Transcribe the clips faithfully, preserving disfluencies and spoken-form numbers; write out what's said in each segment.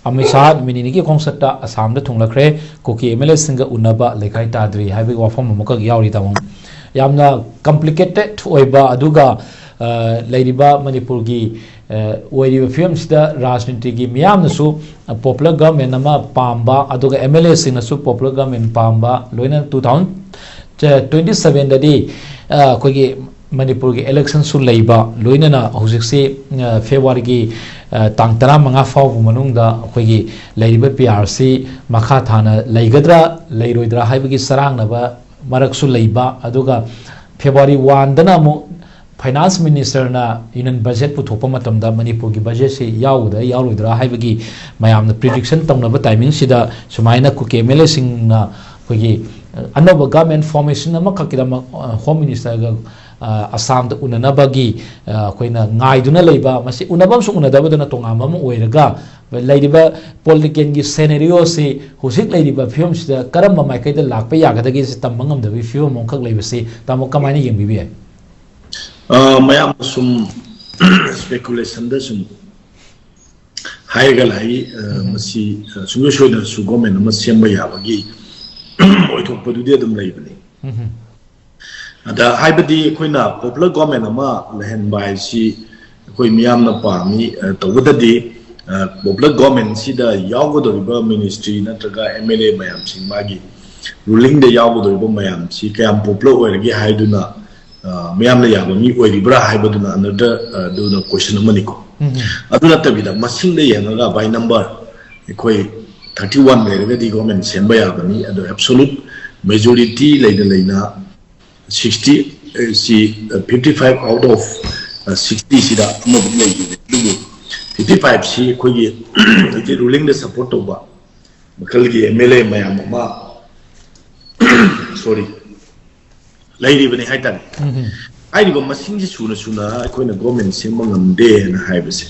ꯑꯃꯤꯠ ꯁꯥꯍ ꯅꯨꯃꯤꯠ ꯅꯤꯅꯤꯒꯤ ꯈꯣꯡꯆꯠꯇ ꯑꯁꯥꯝꯗ ꯊꯨꯡꯂꯛꯈ꯭ꯔꯦ꯫ ꯀꯨꯀꯤ M L ꯑꯦꯁꯤꯡꯒ ꯎꯅꯕ ꯂꯩꯈꯥꯏ ꯇꯥꯗ꯭ꯔꯤ ꯍꯥꯏꯕꯒꯤ ꯋꯥꯐꯝ ꯑꯃꯈꯛ ꯌꯥꯎꯔꯤ ꯇꯥꯃꯣ꯫ ꯌꯥꯝꯅ ꯀꯝꯄ꯭ꯂꯤꯀꯦꯇꯦꯠ ꯑꯣꯏꯕ, ꯑꯗꯨꯒ ꯂꯩꯔꯤꯕ ꯃꯅꯤꯄꯨꯔꯒꯤ ꯑꯣꯏꯔꯤꯕ ꯐꯤꯕꯝꯁꯤꯗ ꯔꯥꯖꯅꯤꯇꯤꯒꯤ ꯃꯤꯌꯥꯝꯅꯁꯨ ꯄꯣꯄꯨꯂꯔ ꯒꯚꯔꯟꯃꯦꯟ ꯑꯃ ꯄꯥꯝꯕ, ꯑꯗꯨꯒ ꯑꯦꯝ ꯑꯦꯜ ꯑꯦꯁꯤꯡꯅꯁꯨ ꯄꯣꯄꯨꯂꯔ ꯒꯚꯔꯟꯃꯦꯟ ꯄꯥꯝꯕ, ꯂꯣꯏꯅꯅ ꯇꯨ ꯊꯥꯎꯖꯟ ꯇ꯭ꯋꯦꯟꯇꯤ ꯁꯕꯦꯟꯗꯗꯤ ꯑꯩꯈꯣꯏꯒꯤ ꯃꯅꯤꯄꯨꯔꯒꯤ ꯏꯂꯦꯛꯁꯟꯁꯨ ꯂꯩꯕ, ꯂꯣꯏꯅꯅ ꯍꯧꯖꯤꯛꯁꯤ ꯐꯦꯕꯋꯥꯔꯤꯒꯤ ꯇꯥꯡ ꯇꯔꯥꯃꯉꯥ ꯐꯥꯎꯕ ꯃꯅꯨꯡꯗ ꯑꯩꯈꯣꯏꯒꯤ ꯂꯩꯔꯤꯕ ꯄꯤ ꯑꯥꯔꯁꯤ ꯃꯈꯥ ꯊꯥꯅ ꯂꯩꯒꯗ꯭ꯔꯥ ꯂꯩꯔꯣꯏꯗ꯭ꯔꯥ ꯍꯥꯏꯕꯒꯤ ꯆꯔꯥꯡꯅꯕ ꯃꯔꯛꯁꯨ ꯂꯩꯕ, ꯑꯗꯨꯒ ꯐꯦꯕꯋꯥꯔꯤ ꯋꯥꯟꯗꯅ ꯑꯃꯨꯛ ꯐꯥꯏꯅꯥꯟꯁ ꯃꯤꯅꯤꯁꯇꯔꯅ ꯌꯨꯅꯤꯌꯟ ꯕꯖꯦꯠ ꯄꯨꯊꯣꯛꯄ ꯃꯇꯝꯗ ꯃꯅꯤꯄꯨꯔꯒꯤ ꯕꯖꯦꯠꯁꯤ ꯌꯥꯎꯒꯗ꯭ꯔꯥ ꯌꯥꯎꯔꯣꯏꯗ꯭ꯔꯥ ꯍꯥꯏꯕꯒꯤ ꯃꯌꯥꯝꯅ ꯄ꯭ꯔꯤꯗꯤꯛꯁꯟ ꯇꯧꯅꯕ ꯇꯥꯏꯃꯤꯡꯁꯤꯗ, ꯁꯨꯃꯥꯏꯅ ꯀꯨꯀꯤ ꯑꯦꯝ ꯑꯦꯜ ꯑꯦꯁꯤꯡꯅ ꯑꯩꯈꯣꯏꯒꯤ ꯑꯅꯧꯕ ꯒꯚꯔꯟꯃꯦꯟ ꯐꯣꯔꯃꯦꯁꯟ ꯑꯃꯈꯛꯀꯤꯗꯃꯛ ꯍꯣꯝ ꯃꯤꯅꯤꯁꯇꯔꯒ ꯑꯁꯥꯝꯗ ꯎꯅꯅꯕꯒꯤ ꯑꯩꯈꯣꯏꯅ ꯉꯥꯏꯗꯨꯅ ꯂꯩꯕ, ꯃꯁꯤ ꯎꯅꯕ ꯑꯃꯁꯨ ꯎꯅꯗꯕꯗꯨꯅ ꯇꯣꯉꯥꯟꯕ ꯑꯃ ꯑꯣꯏꯔꯒ, ꯂꯩꯔꯤꯕ ꯄꯣꯂꯤꯇꯤꯀꯦꯜꯒꯤ ꯁꯦꯅꯦꯔꯤꯑꯣꯁꯤ ꯍꯧꯖꯤꯛ ꯂꯩꯔꯤꯕ ꯐꯤꯕꯝꯁꯤꯗ ꯀꯔꯝꯕ ꯃꯥꯏꯀꯩꯗ ꯂꯥꯛꯄ ꯌꯥꯒꯗꯒꯦꯁꯤ ꯇꯝꯕ ꯉꯝꯗꯕꯒꯤ ꯐꯤꯕꯝ ꯑꯃꯈꯛ ꯂꯩꯕꯁꯤ ꯇꯥꯃꯣ ꯀꯃꯥꯏꯅ ꯌꯦꯡꯕꯤꯕ ꯌꯥꯏ? ꯃꯌꯥꯝꯅ ꯁꯨꯝ ꯏꯁꯄꯦꯀꯨꯂꯦꯁꯟꯗ ꯁꯨꯝ ꯍꯥꯏꯔꯒ ꯂꯥꯛꯏ꯫ ꯃꯁꯤ ꯁꯨꯡꯁꯣꯏ ꯁꯣꯏꯗꯅꯁꯨ ꯒꯣꯔꯃꯦꯟ ꯑꯃ ꯁꯦꯝꯕ ꯌꯥꯕꯒꯤ ꯑꯣꯏꯊꯣꯛꯄꯗꯨꯗꯤ ꯑꯗꯨꯝ ꯂꯩꯕꯅꯤ꯫ ꯑꯗ ꯍꯥꯏꯕꯗꯤ ꯑꯩꯈꯣꯏꯅ ꯄꯣꯄꯨꯂꯔ ꯒꯣꯔꯃꯦꯟ ꯑꯃ ꯂꯩꯍꯟꯕ ꯍꯥꯏꯁꯤ ꯑꯩꯈꯣꯏ ꯃꯤꯌꯥꯝꯅ ꯄꯥꯝꯃꯤ꯫ ꯇꯧꯕꯗꯗꯤ ꯄꯣꯄꯨꯂꯔ ꯒꯣꯔꯃꯦꯟꯁꯤꯗ ꯌꯥꯎꯒꯗꯧꯔꯤꯕ ꯃꯤꯅꯤꯁꯇ꯭ꯔꯤ ꯅꯠꯇ꯭ꯔꯒ ꯑꯦꯝ ꯑꯦꯜ ꯑꯦ ꯃꯌꯥꯝꯁꯤꯡ, ꯃꯥꯒꯤ ꯔꯨꯂꯤꯡꯗ ꯌꯥꯎꯒꯗꯧꯔꯤꯕ ꯃꯌꯥꯝꯁꯤ ꯀꯌꯥꯝ ꯄꯣꯄꯨꯂꯔ ꯑꯣꯏꯔꯒꯦ ꯍꯥꯏꯗꯨꯅ ꯃꯤꯌꯥꯝꯅ ꯌꯥꯕ ꯃꯤ ꯑꯣꯏꯔꯤꯕ꯭ꯔꯥ ꯍꯥꯏꯕꯗꯨꯅ ꯑꯅꯗꯔ ꯑꯗꯨꯅ ꯀꯣꯏꯁꯟ ꯑꯃꯅꯤꯀꯣ꯫ ꯑꯗꯨ ꯅꯠꯇꯕꯤꯗ ꯃꯁꯤꯡꯗ ꯌꯦꯡꯉꯒ ꯕꯥꯏ ꯅꯝꯕꯔ ꯑꯩꯈꯣꯏ ꯊꯥꯔꯇꯤ ꯋꯥꯟ ꯂꯩꯔꯒꯗꯤ ꯒꯣꯔꯃꯦꯟ ꯁꯦꯝꯕ ꯌꯥꯕꯅꯤ꯫ ꯑꯗꯣ ꯑꯦꯕꯁꯣꯂꯨꯠ ꯃꯦꯖꯣꯔꯤꯇꯤ ꯂꯩꯅ ꯂꯩꯅ ꯁꯤꯛꯁꯇꯤ ꯁꯤ, ꯐꯤꯐꯇꯤ ꯐꯥꯏꯚ ꯑꯥꯎꯠ ꯑꯣꯐ ꯁꯤꯛꯁꯇꯤꯁꯤꯗ ꯑꯃꯗꯤ ꯂꯩꯈꯤꯕꯅꯤ꯫ ꯑꯗꯨꯕꯨ ꯐꯤꯐꯇꯤ ꯐꯥꯏꯚꯁꯤ ꯑꯩꯈꯣꯏꯒꯤ ꯍꯧꯖꯤꯛ ꯔꯨꯂꯤꯡꯗ ꯁꯞꯄꯣꯔꯠ ꯇꯧꯕ ꯃꯈꯜꯒꯤ ꯑꯦꯝ ꯑꯦꯜ ꯑꯦ ꯃꯌꯥꯝ ꯑꯃ, ꯁꯣꯔꯤ, ꯂꯩꯔꯤꯕꯅꯤ ꯍꯥꯏꯇꯥꯔꯦ꯫ ꯍꯥꯏꯔꯤꯕ ꯃꯁꯤꯡꯁꯤ ꯁꯨꯅ ꯁꯨꯅ ꯑꯩꯈꯣꯏꯅ ꯒꯣꯔꯃꯦꯟ ꯁꯦꯝꯕ ꯉꯝꯗꯦꯅ ꯍꯥꯏꯕꯁꯦ,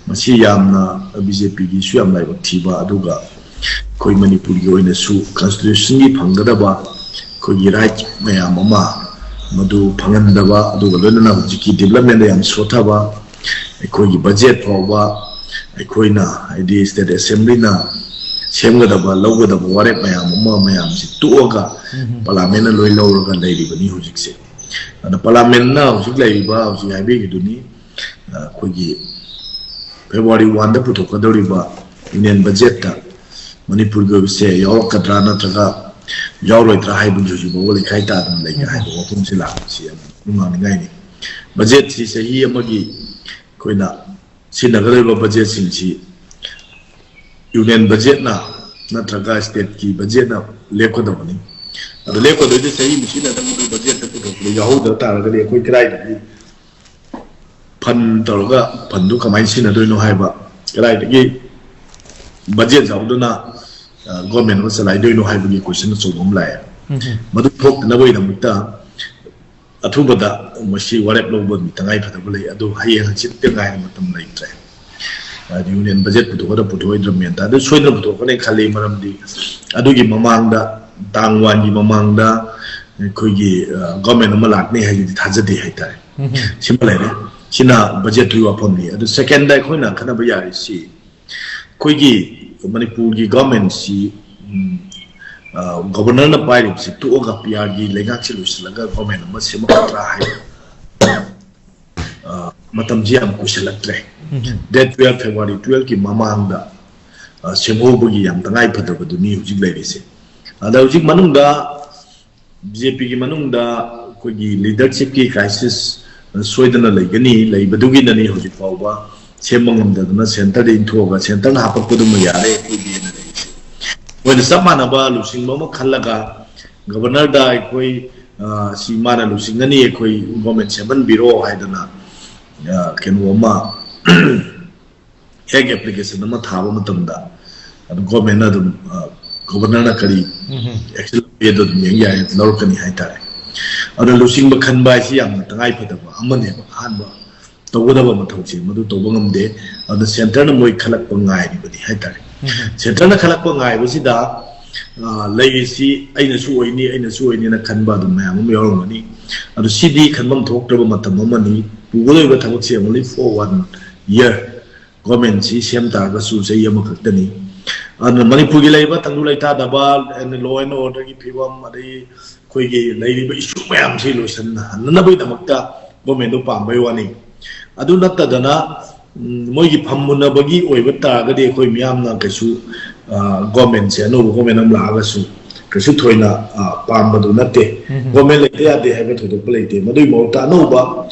ꯃꯁꯤ ꯌꯥꯝꯅ ꯕꯤ ꯖꯦ ꯄꯤꯒꯤꯁꯨ ꯌꯥꯝ ꯂꯥꯏꯕꯛ ꯊꯤꯕ, ꯑꯗꯨꯒ ꯑꯩꯈꯣꯏ ꯃꯅꯤꯄꯨꯔꯒꯤ ꯑꯣꯏꯅꯁꯨ ꯀꯟꯁꯇꯤꯇ꯭ꯌꯨꯁꯟꯒꯤ ꯐꯪꯒꯗꯕ ꯑꯩꯈꯣꯏꯒꯤ ꯔꯥꯏꯠ ꯃꯌꯥꯝ ꯑꯃ ꯃꯗꯨ ꯐꯪꯍꯟꯗꯕ, ꯑꯗꯨꯒ ꯂꯣꯏꯅꯅ ꯍꯧꯖꯤꯛꯀꯤ ꯗꯤꯕꯂꯞꯃꯦꯟꯗ ꯌꯥꯝ ꯁꯣꯊꯕ, ꯑꯩꯈꯣꯏꯒꯤ ꯕꯖꯦꯠ ꯐꯥꯎꯕ ꯑꯩꯈꯣꯏꯅ, ꯍꯥꯏꯗꯤ state assemblyꯅ ꯁꯦꯝꯒꯗꯕ, ꯂꯧꯒꯗꯕ ꯋꯥꯔꯦꯞ ꯃꯌꯥꯝ ꯑꯃ, ꯃꯌꯥꯝꯁꯤ ꯇꯣꯛꯑꯒ ꯎꯝ꯫ Parliamentꯅ ꯂꯣꯏ ꯂꯧꯔꯒ ꯂꯩꯔꯤꯕꯅꯤ ꯍꯧꯖꯤꯛꯁꯦ꯫ ꯑꯗ Parliamentꯅ ꯍꯧꯖꯤꯛ ꯂꯩꯔꯤꯕ, ꯍꯧꯖꯤꯛ ꯍꯥꯏꯕꯤꯈꯤꯗꯨꯅꯤ, ꯑ, ꯑꯩꯈꯣꯏꯒꯤ February oneꯗ ꯄꯨꯊꯣꯛꯀꯗꯧꯔꯤꯕ Union Budgetꯇ ꯃꯅꯤꯄꯨꯔꯒꯤ ꯑꯣꯏꯕꯁꯦ ꯌꯥꯎꯔꯛꯀꯗ꯭ꯔꯥ ꯅꯠꯇ꯭ꯔꯒ ꯌꯥꯎꯔꯣꯏꯗ꯭ꯔꯥ ꯍꯥꯏꯕꯒꯤ ꯍꯧꯖꯤꯛ ꯐꯥꯎꯕ ꯂꯩꯈꯥꯏ ꯇꯥꯗꯅ ꯂꯩꯒ ꯍꯥꯏꯕ ꯋꯥꯐꯝꯁꯤ ꯂꯥꯛꯄꯁꯤ ꯌꯥꯝ ꯅꯨꯡꯉꯥꯏꯅꯤꯡꯉꯥꯏꯅꯤ꯫ Budgetꯁꯤ ꯆꯍꯤ ꯑꯃꯒꯤ ꯑꯩꯈꯣꯏꯅ ꯁꯤꯖꯤꯟꯅꯒꯗꯧꯔꯤꯕ budgetꯁꯤꯡꯁꯤ Union Budgetꯅ ꯅꯠꯇ꯭ꯔꯒ stateꯀꯤ budgetꯅ ꯂꯦꯞꯀꯗꯕꯅꯤ꯫ ꯑꯗꯨ ꯂꯦꯞꯀꯗꯣꯏꯗꯤ ꯆꯍꯤ ꯑꯃ ꯁꯤꯖꯤꯟꯅꯗꯕꯒꯤ budgetꯇ ꯄꯨꯊꯣꯛꯄꯗ ꯌꯥꯎꯍꯧꯗꯕ ꯇꯥꯔꯒꯗꯤ ꯑꯩꯈꯣꯏ ꯀꯗꯥꯏꯗꯒꯤ fund ꯇꯧꯔꯒ fundꯗꯨ ꯀꯃꯥꯏꯅ ꯁꯤꯖꯤꯟꯅꯗꯣꯏꯅꯣ ꯍꯥꯏꯕ, ꯀꯗꯥꯏꯗꯒꯤ budget ꯌꯥꯎꯗꯅ, ꯑ, government ꯑꯃ ꯆꯂꯥꯏꯗꯣꯏꯅꯣ ꯍꯥꯏꯕꯒꯤ question ꯑꯆꯧꯕ ꯑꯃ ꯂꯥꯛꯑꯦ꯫ ꯎꯝ꯫ ꯃꯗꯨ ꯊꯣꯛꯇꯅꯕꯒꯤꯗꯃꯛꯇ ꯑꯊꯨꯕꯗ ꯃꯁꯤ ꯋꯥꯔꯦꯞ ꯂꯧꯕꯒꯤ ꯇꯉꯥꯏ ꯐꯗꯕ ꯂꯩ꯫ ꯑꯗꯨ ꯍꯌꯦꯡ ꯍꯪꯆꯤꯠꯇ ꯉꯥꯏꯅ ꯃꯇꯝ ꯂꯩꯇ꯭ꯔꯦ꯫ ꯑ, Union Budget ꯄꯨꯊꯣꯛꯀꯗ꯭ꯔꯥ ꯄꯨꯊꯣꯛꯑꯣꯏꯗ꯭ꯔꯥ ꯃꯦꯟ ꯇꯥꯗꯦ꯫ ꯑꯗꯨ ꯁꯣꯏꯗꯅ ꯄꯨꯊꯣꯛꯀꯅꯤ ꯈꯜꯂꯤ, ꯃꯔꯝꯗꯤ ꯑꯗꯨꯒꯤ ꯃꯃꯥꯡꯗ, ꯇꯥꯡ oneꯒꯤ ꯃꯃꯥꯡꯗ ꯑꯩꯈꯣꯏꯒꯤ, ꯑ, government ꯑꯃ ꯂꯥꯛꯅꯤ ꯍꯥꯏꯗꯨꯗꯤ ꯊꯥꯖꯗꯦ ꯍꯥꯏꯇꯥꯔꯦ꯫ ꯎꯝ꯫ ꯁꯤꯃ ꯂꯩꯔꯦ꯫ ꯁꯤꯅ budgetꯇꯨꯒꯤ ꯋꯥꯐꯝꯅꯤ꯫ ꯑꯗꯨ secondꯗ ꯑꯩꯈꯣꯏꯅ ꯈꯟꯅꯕ ꯌꯥꯔꯤꯁꯤ ꯑꯩꯈꯣꯏꯒꯤ ꯃꯅꯤꯄꯨꯔꯒꯤ governmentꯁꯤ, ꯎꯝ, ꯑ, governorꯅ ꯄꯥꯏꯔꯤꯕꯁꯤ ꯇꯣꯛꯑꯒ P Rꯒꯤ ꯂꯩꯉꯥꯛꯁꯤ ꯂꯣꯏꯁꯤꯜꯂꯒ government ꯑꯃ ꯁꯦꯝꯃꯛꯀꯗ꯭ꯔꯥ ꯍꯥꯏꯕ, ꯑ, ꯃꯇꯝꯁꯤ ꯌꯥꯝ ꯀꯨꯏꯁꯤꯜꯂꯛꯇ꯭ꯔꯦ꯫ ꯎꯝ꯫ Date twelve, February twelveꯀꯤ ꯃꯃꯥꯡꯗ, ꯑ, ꯁꯦꯝꯍꯧꯕꯒꯤ ꯌꯥꯝ ꯇꯉꯥꯏ ꯐꯗꯕꯗꯨꯅꯤ ꯍꯧꯖꯤꯛ ꯂꯩꯔꯤꯁꯦ꯫ ꯑꯗ ꯍꯧꯖꯤꯛ ꯃꯅꯨꯡꯗ BJPꯒꯤ ꯃꯅꯨꯡꯗ ꯑꯩꯈꯣꯏꯒꯤ leadershipꯀꯤ crisis ꯁꯣꯏꯗꯅ ꯂꯩꯒꯅꯤ, ꯂꯩꯕꯗꯨꯒꯤꯗꯅꯤ ꯍꯧꯖꯤꯛ ꯐꯥꯎꯕ ꯁꯦꯝꯕ ꯉꯝꯗꯗꯅ centreꯗ ꯏꯟꯊꯣꯛꯑꯒ centreꯅ ꯍꯥꯄꯛꯄꯗꯨꯃ ꯌꯥꯔꯦ ꯑꯩꯈꯣꯏꯒꯤꯅ ꯂꯩꯔꯤꯁꯦ꯫ ꯃꯣꯏꯅ ꯆꯞ ꯃꯥꯟꯅꯕ ꯂꯨꯆꯤꯡꯕ ꯑꯃ ꯈꯜꯂꯒ governorꯗ ꯑꯩꯈꯣꯏ, ꯑ, ꯁꯤ ꯃꯥꯅ ꯂꯨꯆꯤꯡꯒꯅꯤ, ꯑꯩꯈꯣꯏ government ꯁꯦꯝꯍꯟꯕꯤꯔꯣ ꯍꯥꯏꯗꯅ, ꯑ, ꯀꯩꯅꯣ ꯑꯃ ꯍꯦꯛ application ꯑꯃ ꯊꯥꯕ ꯃꯇꯝꯗ ꯑꯗꯨꯝ governmentꯅ ꯑꯗꯨꯝ, ꯑ, governorꯅ ꯀꯔꯤ ꯎꯝ꯫ Action ꯂꯧꯒꯦꯗꯣ ꯑꯗꯨꯝ ꯌꯦꯡ ꯌꯥꯏ, ꯂꯧꯔꯛꯀꯅꯤ ꯍꯥꯏꯇꯥꯔꯦ꯫ ꯑꯗꯣ ꯂꯨꯆꯤꯡꯕ ꯈꯟꯕ ꯍꯥꯏꯁꯤ ꯌꯥꯝꯅ ꯇꯉꯥꯏ ꯐꯗꯕ ꯑꯃꯅꯦꯕ꯫ ꯑꯍꯥꯟꯕ ꯇꯧꯒꯗꯕ ꯃꯊꯧꯁꯦ ꯃꯗꯨ ꯇꯧꯕ ꯉꯝꯗꯦ꯫ ꯑꯗꯨꯅ centreꯅ ꯃꯣꯏ ꯈꯜꯂꯛꯄ ꯉꯥꯏꯔꯤꯕꯅꯤ ꯍꯥꯏꯇꯥꯔꯦ꯫ ꯎꯝ꯫ Centreꯅ ꯈꯜꯂꯛꯄ ꯉꯥꯏꯕꯁꯤꯗ, ꯑ, ꯂꯩꯔꯤꯁꯤ ꯑꯩꯅꯁꯨ ꯑꯣꯏꯅꯤ, ꯑꯩꯅꯁꯨ ꯑꯣꯏꯅꯤꯅ ꯈꯟꯕ ꯑꯗꯨꯝ ꯃꯌꯥꯝ ꯑꯃ ꯌꯥꯎꯔꯝꯒꯅꯤ꯫ ꯑꯗꯨ ꯁꯤꯗꯤ ꯈꯟꯐꯝ ꯊꯣꯛꯇ꯭ꯔꯕ ꯃꯇꯝ ꯑꯃꯅꯤ꯫ ꯄꯨꯒꯗꯧꯔꯤꯕ ꯊꯕꯛꯁꯦ only for one year꯫ ꯒꯣꯔꯃꯦꯟꯁꯤ ꯁꯦꯝ ꯇꯥꯔꯒꯁꯨ ꯆꯍꯤ ꯑꯃꯈꯛꯇꯅꯤ꯫ ꯑꯗꯨꯅ ꯃꯅꯤꯄꯨꯔꯒꯤ ꯂꯩꯔꯤꯕ ꯇꯪꯗꯨ ꯂꯩꯇꯥꯗꯕ, law and orderꯒꯤ ꯐꯤꯕꯝ, ꯑꯗꯩ ꯑꯩꯈꯣꯏꯒꯤ ꯂꯩꯔꯤꯕ issue ꯃꯌꯥꯝꯁꯤ ꯂꯣꯏꯁꯤꯟꯍꯟꯅꯕꯒꯤꯗꯃꯛꯇ ꯒꯣꯔꯃꯦꯟꯗꯣ ꯄꯥꯝꯕꯩ ꯋꯥꯅꯤ꯫ ꯑꯗꯨ ꯅꯠꯇꯗꯅ, ꯎꯝ, ꯃꯣꯏꯒꯤ ꯐꯝ ꯃꯨꯟꯅꯕꯒꯤ ꯑꯣꯏꯕ ꯇꯥꯔꯒꯗꯤ ꯑꯩꯈꯣꯏ ꯃꯤꯌꯥꯝꯅ ꯀꯩꯁꯨ, ꯑ, ꯒꯣꯔꯃꯦꯟꯁꯦ, ꯑꯅꯧꯕ ꯒꯣꯔꯃꯦꯟ ꯑꯃ ꯂꯥꯛꯑꯒꯁꯨ ꯀꯩꯁꯨ ꯊꯣꯏꯅ, ꯑ, ꯄꯥꯝꯕꯗꯨ ꯅꯠꯇꯦ꯫ ꯎꯝ꯫ ꯒꯣꯔꯃꯦꯟ ꯂꯩꯇ ꯌꯥꯗꯦ ꯍꯥꯏꯕ ꯊꯣꯏꯗꯣꯛꯄ ꯂꯩꯇꯦ꯫ ꯃꯗꯨꯒꯤ ꯃꯍꯨꯠꯇ ꯑꯅꯧꯕ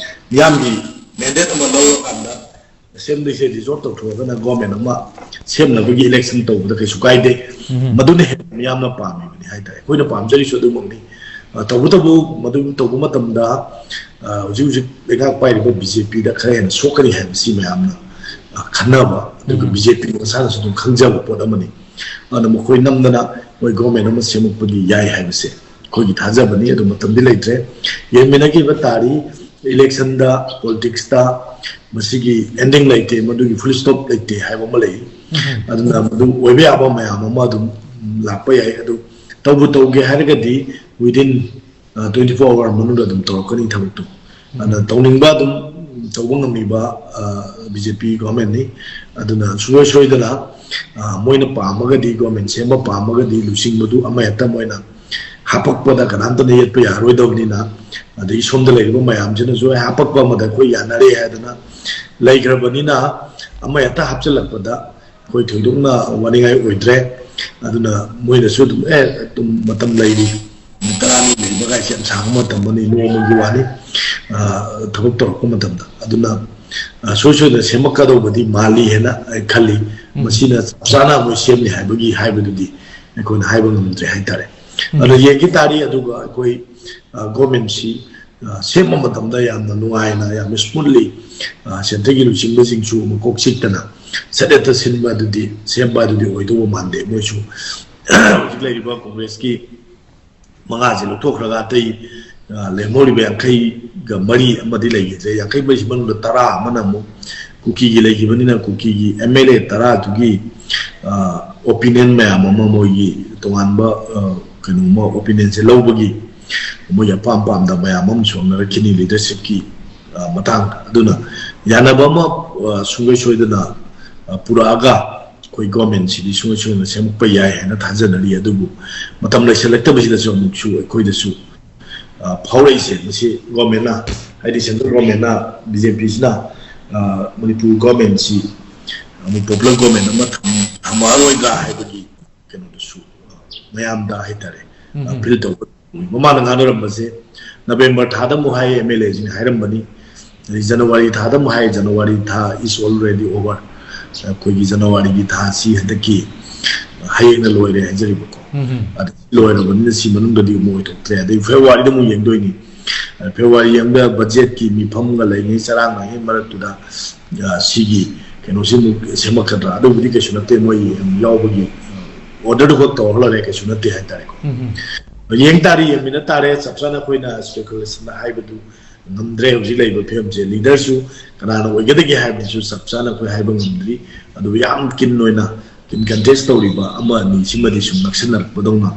ꯃꯤꯌꯥꯝꯒꯤ mandate ꯑꯃ ꯂꯧꯔꯀꯥꯟꯗ assemblyꯁꯦ dissolve ꯇꯧꯊꯣꯛꯑꯒꯅ ꯒꯣꯔꯃꯦꯟ ꯑꯃ ꯁꯦꯝꯅꯕꯒꯤ election ꯇꯧꯕꯗ ꯀꯩꯁꯨ ꯀꯥꯏꯗꯦ꯫ ꯎꯝ꯫ ꯃꯗꯨꯅ ꯍꯦꯟꯅ ꯃꯤꯌꯥꯝꯅ ꯄꯥꯝꯃꯤꯕꯅꯤ ꯍꯥꯏꯇꯥꯔꯦ꯫ ꯑꯩꯈꯣꯏꯅ ꯄꯥꯝꯖꯔꯤꯁꯨ ꯑꯗꯨꯃꯛꯅꯤ꯫ ꯑ, ꯇꯧꯕꯇꯕꯨ ꯃꯗꯨ ꯇꯧꯕ ꯃꯇꯝꯗ, ꯑ, ꯍꯧꯖꯤꯛ ꯍꯧꯖꯤꯛ ꯂꯩꯉꯥꯛ ꯄꯥꯏꯔꯤꯕ BJPꯗ ꯈꯔ ꯍꯦꯟꯅ ꯁꯣꯛꯀꯅꯤ ꯍꯥꯏꯕꯁꯤ ꯃꯌꯥꯝꯅ, ꯑ, ꯈꯟꯅꯕ, ꯑꯗꯨꯒ ꯎꯝ꯫ BJP ꯃꯁꯥꯅꯁꯨ ꯑꯗꯨꯝ ꯈꯪꯖꯕ ꯄꯣꯠ ꯑꯃꯅꯤ꯫ ꯑꯗꯨꯅ ꯃꯈꯣꯏ ꯅꯝꯗꯅ ꯃꯣꯏ ꯒꯣꯔꯃꯦꯟ ꯑꯃ ꯁꯦꯝꯃꯛꯄꯒꯤ ꯌꯥꯏ ꯍꯥꯏꯕꯁꯦ ꯑꯩꯈꯣꯏꯒꯤ ꯊꯥꯖꯕꯅꯤ꯫ ꯑꯗꯨ ꯃꯇꯝꯗꯤ ꯂꯩꯇ꯭ꯔꯦ꯫ ꯌꯦꯡꯃꯤꯟꯅꯈꯤꯕ ꯇꯥꯔꯤ, electionꯗ, politicsꯇ ꯃꯁꯤꯒꯤ ending ꯂꯩꯇꯦ, ꯃꯗꯨꯒꯤ full stop ꯂꯩꯇꯦ ꯍꯥꯏꯕ ꯑꯃ ꯂꯩ꯫ ꯎꯝ꯫ ꯑꯗꯨꯅ ꯃꯗꯨ ꯑꯣꯏꯕ ꯌꯥꯕ ꯃꯌꯥꯝ ꯑꯃ ꯑꯗꯨꯝ ꯂꯥꯛꯄ ꯌꯥꯏ꯫ ꯑꯗꯨ ꯇꯧꯕꯨ ꯇꯧꯒꯦ ꯍꯥꯏꯔꯒꯗꯤ within, ꯑ, twenty four hour ꯃꯅꯨꯡꯗ ꯑꯗꯨꯝ ꯇꯧꯔꯛꯀꯅꯤ ꯊꯕꯛꯇꯣ꯫ ꯑꯗꯨꯅ ꯎꯝ꯫ ꯇꯧꯅꯤꯡꯕ ꯑꯗꯨꯝ ꯇꯧꯕ ꯉꯝꯃꯤꯕ, ꯑ, BJP ꯒꯣꯔꯃꯦꯟꯅꯤ꯫ ꯑꯗꯨꯅ ꯁꯨꯡꯁꯣꯏ ꯁꯣꯏꯗꯅ, ꯑ, ꯃꯣꯏꯅ ꯄꯥꯝꯃꯒꯗꯤ, ꯒꯣꯔꯃꯦꯟ ꯁꯦꯝꯕ ꯄꯥꯝꯃꯒꯗꯤ ꯂꯨꯆꯤꯡꯕꯗꯨ ꯑꯃꯍꯦꯛꯇ ꯃꯣꯏꯅ ꯍꯥꯄꯛꯄꯗ ꯀꯅꯥꯝꯇꯅ ꯌꯦꯠꯄ ꯌꯥꯔꯣꯏꯗꯕꯅꯤꯅ, ꯑꯗꯒꯤ ꯁꯣꯝꯗ ꯂꯩꯔꯤꯕ ꯃꯌꯥꯝꯁꯤꯅꯁꯨ, "ꯑꯦ, ꯍꯥꯄꯛꯄ ꯑꯃꯗ ꯑꯩꯈꯣꯏ ꯌꯥꯅꯔꯦ" ꯍꯥꯏꯗꯅ ꯂꯩꯈ꯭ꯔꯕꯅꯤꯅ ꯑꯃ ꯍꯦꯛꯇ ꯍꯥꯞꯆꯤꯜꯂꯛꯄꯗ ꯑꯩꯈꯣꯏ ꯊꯣꯏꯗꯣꯛꯅ ꯋꯥꯅꯤꯡꯉꯥꯏ ꯑꯣꯏꯗ꯭ꯔꯦ꯫ ꯑꯗꯨꯅ ꯃꯣꯏꯅꯁꯨ ꯑꯗꯨꯝ, "ꯑꯦ, ꯑꯗꯨꯝ ꯃꯇꯝ ꯂꯩꯔꯤ, ꯅꯨꯃꯤꯠ ꯇꯔꯥꯅꯤ ꯂꯩꯕ ꯀꯥꯏꯁꯦ ꯌꯥꯝ ꯁꯥꯡꯕ ꯃꯇꯝ ꯑꯃꯅꯤ, ꯅꯣꯡꯃꯒꯤ ꯋꯥꯅꯤ, ꯑ, ꯊꯕꯛ ꯇꯧꯔꯛꯄ ꯃꯇꯝꯗ"꯫ ꯑꯗꯨꯅ, ꯑ, ꯁꯣꯏ ꯁꯣꯏꯗꯅ ꯁꯦꯝꯃꯛꯀꯗꯧꯕꯗꯤ ꯃꯥꯜꯂꯤ ꯍꯥꯏꯅ ꯑꯩ ꯈꯜꯂꯤ꯫ ꯎꯝ꯫ ꯃꯁꯤꯅ ꯆꯞ ꯆꯥꯅ ꯃꯣꯏ ꯁꯦꯝꯅꯤ ꯍꯥꯏꯕꯒꯤ ꯍꯥꯏꯕꯗꯨꯗꯤ ꯑꯩꯈꯣꯏꯅ ꯍꯥꯏꯕ ꯉꯝꯗ꯭ꯔꯦ ꯍꯥꯏꯇꯥꯔꯦ꯫ ꯎꯝ꯫ ꯑꯗꯣ ꯌꯦꯡꯈꯤ ꯇꯥꯔꯤ꯫ ꯑꯗꯨꯒ ꯑꯩꯈꯣꯏ, ꯑ, ꯒꯣꯔꯃꯦꯟꯁꯤ, ꯑ, ꯁꯦꯝꯕ ꯃꯇꯝꯗ ꯌꯥꯝꯅ ꯅꯨꯡꯉꯥꯏꯅ, ꯌꯥꯝꯅ smoothly, ꯑ, ꯁꯦꯟꯇꯔꯒꯤ ꯂꯨꯆꯤꯡꯕꯁꯤꯡꯁꯨ ꯃꯀꯣꯛ ꯆꯤꯛꯇꯅ ꯁꯠ ꯍꯦꯛꯇ ꯁꯤꯟꯕ ꯑꯗꯨꯗꯤ, ꯁꯦꯝꯕ ꯑꯗꯨꯗꯤ ꯑꯣꯏꯗꯧꯕ ꯃꯥꯟꯗꯦ꯫ ꯃꯣꯏꯁꯨ ꯍꯧꯖꯤꯛ ꯂꯩꯔꯤꯕ ꯀꯣꯡꯒ꯭ꯔꯦꯁꯀꯤ ꯃꯉꯥꯁꯤ ꯂꯧꯊꯣꯛꯈ꯭ꯔꯒ ꯑꯇꯩ, ꯑ, ꯂꯦꯝꯍꯧꯔꯤꯕ ꯌꯥꯡꯈꯩꯒ ꯃꯔꯤ ꯑꯃꯗꯤ ꯂꯩꯈꯤꯗ꯭ꯔꯦ꯫ ꯌꯥꯡꯈꯩ ꯃꯔꯤꯁꯤ ꯃꯅꯨꯡꯗ ꯇꯔꯥ ꯑꯃꯅ ꯑꯃꯨꯛ ꯀꯨꯀꯤꯒꯤ ꯂꯩꯈꯤꯕꯅꯤꯅ, ꯀꯨꯀꯤꯒꯤ MLA ꯇꯔꯥꯗꯨꯒꯤ, ꯑ, opinion ꯃꯌꯥꯝ ꯑꯃ, ꯃꯣꯏꯒꯤ ꯇꯣꯉꯥꯟꯕ, ꯑ, ꯀꯩꯅꯣꯝꯃ opinionꯁꯦ ꯂꯧꯕꯒꯤ ꯃꯣꯏꯒꯤ ꯑꯄꯥꯝ ꯄꯥꯝꯗꯕ ꯃꯌꯥꯝ ꯑꯃꯁꯨ ꯍꯪꯅꯔꯛꯈꯤꯅꯤ leadershipꯀꯤ, ꯑ, ꯃꯇꯥꯡꯗ꯫ ꯑꯗꯨꯅ ꯌꯥꯅꯕ ꯑꯃ, ꯑ, ꯁꯨꯡꯁꯣꯏ ꯁꯣꯏꯗꯅ ꯑ, ꯄꯨꯔꯛꯑꯒ ꯑꯩꯈꯣꯏ ꯒꯣꯔꯃꯦꯟꯁꯤꯗꯤ ꯁꯨꯡꯁꯣꯏ ꯁꯣꯏꯗꯅ ꯁꯦꯝꯃꯛꯄ ꯌꯥꯏ ꯍꯥꯏꯅ ꯊꯥꯖꯅꯔꯤ꯫ ꯑꯗꯨꯕꯨ ꯃꯇꯝ ꯂꯩꯁꯜꯂꯛꯇꯕꯁꯤꯗꯁꯨ ꯑꯃꯨꯛꯁꯨ ꯑꯩꯈꯣꯏꯗꯁꯨ, ꯑ, ꯐꯥꯎꯔꯛꯏꯁꯦ, ꯃꯁꯤ ꯒꯣꯔꯃꯦꯟꯅ, ꯍꯥꯏꯗꯤ ꯁꯦꯟꯇ꯭ꯔꯦꯜ ꯒꯣꯔꯃꯦꯟꯅ, ꯕꯤ ꯖꯦ ꯄꯤꯁꯤꯅ, ꯑ, ꯃꯅꯤꯄꯨꯔ ꯒꯣꯔꯃꯦꯟꯁꯤ ꯑꯃꯨꯛ ꯄꯣꯄꯨꯂꯔ ꯒꯣꯔꯃꯦꯟ ꯑꯃ ꯊꯝ-, ꯊꯝꯃꯛꯑꯔꯣꯏꯗ꯭ꯔꯥ ꯍꯥꯏꯕꯒꯤ ꯀꯩꯅꯣꯗꯨꯁꯨ, ꯑ, ꯃꯌꯥꯝꯗ ꯍꯥꯏꯇꯥꯔꯦ, ꯎꯝ꯫ ꯑꯄꯤꯜ ꯇꯧꯕ꯫ ꯃꯃꯥꯡꯗ ꯉꯥꯡꯅꯔꯝꯕꯁꯦ ꯅꯕꯦꯝꯕꯔ ꯊꯥꯗ ꯑꯃꯨꯛ ꯍꯥꯏ, ꯑꯦꯝ ꯑꯦꯜ ꯑꯦꯁꯤꯡꯅ ꯍꯥꯏꯔꯝꯕꯅꯤ, ꯑꯗꯩ ꯖꯅꯋꯥꯔꯤ ꯊꯥꯗ ꯑꯃꯨꯛ ꯍꯥꯏ, ꯖꯅꯋꯥꯔꯤ ꯊꯥ is already over, ꯑꯩꯈꯣꯏꯒꯤ ꯖꯅꯋꯥꯔꯤꯒꯤ ꯊꯥꯁꯤ ꯍꯟꯗꯛꯀꯤ ꯍꯌꯦꯡꯅ ꯂꯣꯏꯔꯦ ꯍꯥꯏꯖꯔꯤꯕꯀꯣ꯫ ꯎꯝ꯫ ꯑꯗ ꯂꯣꯏꯔꯕꯅꯤꯅ ꯁꯤ ꯃꯅꯨꯡꯗꯗꯤ ꯑꯃꯨꯛ ꯑꯣꯏꯊꯣꯛꯇ꯭ꯔꯦ꯫ ꯑꯗꯩ ꯐꯦꯕꯋꯥꯔꯤꯗ ꯑꯃꯨꯛ ꯌꯦꯡꯗꯣꯏꯅꯤ꯫ ꯑ, ꯐꯦꯕꯋꯥꯔꯤ ꯌꯦꯡꯕꯗ ꯕꯖꯦꯠꯀꯤ ꯃꯤꯐꯝꯒ ꯂꯩꯉꯩ ꯆꯔꯥꯡꯅꯉꯩ ꯃꯔꯛꯇꯨꯗ, ꯑ, ꯁꯤꯒꯤ ꯀꯩꯅꯣꯁꯤ ꯑꯃꯨꯛ ꯁꯦꯝꯃꯛꯀꯗ꯭ꯔꯥ? ꯑꯗꯨꯕꯨꯗꯤ ꯀꯩꯁꯨ ꯅꯠꯇꯦ, ꯃꯣꯏ ꯌꯥꯎꯕꯒꯤ, ꯑ, ꯑꯣꯔꯗꯔꯗꯨ ꯈꯛ ꯇꯧꯔ ꯂꯣꯏꯔꯦ, ꯀꯩꯁꯨ ꯅꯠꯇꯦ ꯍꯥꯏꯇꯥꯔꯦꯀꯣ꯫ ꯎꯝ꯫ ꯌꯦꯡ ꯇꯥꯔꯦ, ꯌꯦꯡꯃꯤꯟꯅ ꯇꯥꯔꯦ꯫ ꯆꯞ ꯆꯥꯅ ꯑꯩꯈꯣꯏꯅ ꯏꯁꯄꯦꯀꯨꯂꯦꯁꯟꯗ ꯍꯥꯏꯕꯗꯨ ꯉꯝꯗ꯭ꯔꯦ ꯍꯧꯖꯤꯛ ꯂꯩꯔꯤꯕ ꯐꯤꯕꯝꯁꯦ꯫ ꯂꯤꯗꯔꯁꯨ ꯀꯅꯥꯅ ꯑꯣꯏꯒꯗꯒꯦ ꯍꯥꯏꯕꯗꯨꯁꯨ ꯆꯞ ꯆꯥꯅ ꯑꯩꯈꯣꯏ ꯍꯥꯏꯕ ꯉꯝꯗ꯭ꯔꯤ꯫ ꯑꯗꯨꯕꯨ ꯌꯥꯝ ꯀꯤꯟ ꯑꯣꯏꯅ ꯀꯤꯟ ꯀꯟꯇꯦꯁ ꯇꯧꯔꯤꯕ ꯑꯃ ꯑꯅꯤ ꯁꯤꯃꯗꯤ ꯁꯨꯝ ꯅꯛꯁꯤꯟꯅꯔꯛꯄꯗꯧꯅ,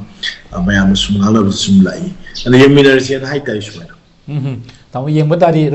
ꯑ, ꯃꯌꯥꯝꯅ ꯁꯨꯝ ꯉꯥꯡꯅꯕꯁꯨ ꯁꯨꯝ ꯂꯥꯛꯏ꯫ ꯑꯗ ꯌꯦꯡꯃꯤꯟꯅꯔꯁꯦꯅ ꯍꯥꯏꯇꯥꯔꯦ ꯁꯨꯃꯥꯏꯅ꯫ ꯎꯝ꯫ ꯇꯥꯃꯣ, ꯌꯦꯡꯕ ꯇꯥꯔꯤ꯫